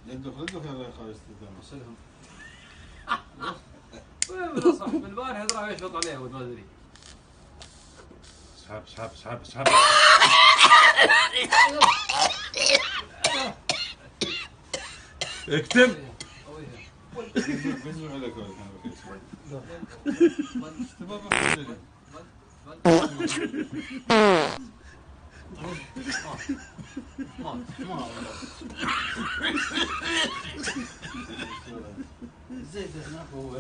لا تدخل يا خالد. وصلهم. وين بالاصح من البارح راح يشفط عليه ما ادري. اسحب اسحب اسحب اسحب. اكتب. زيت هناك هو.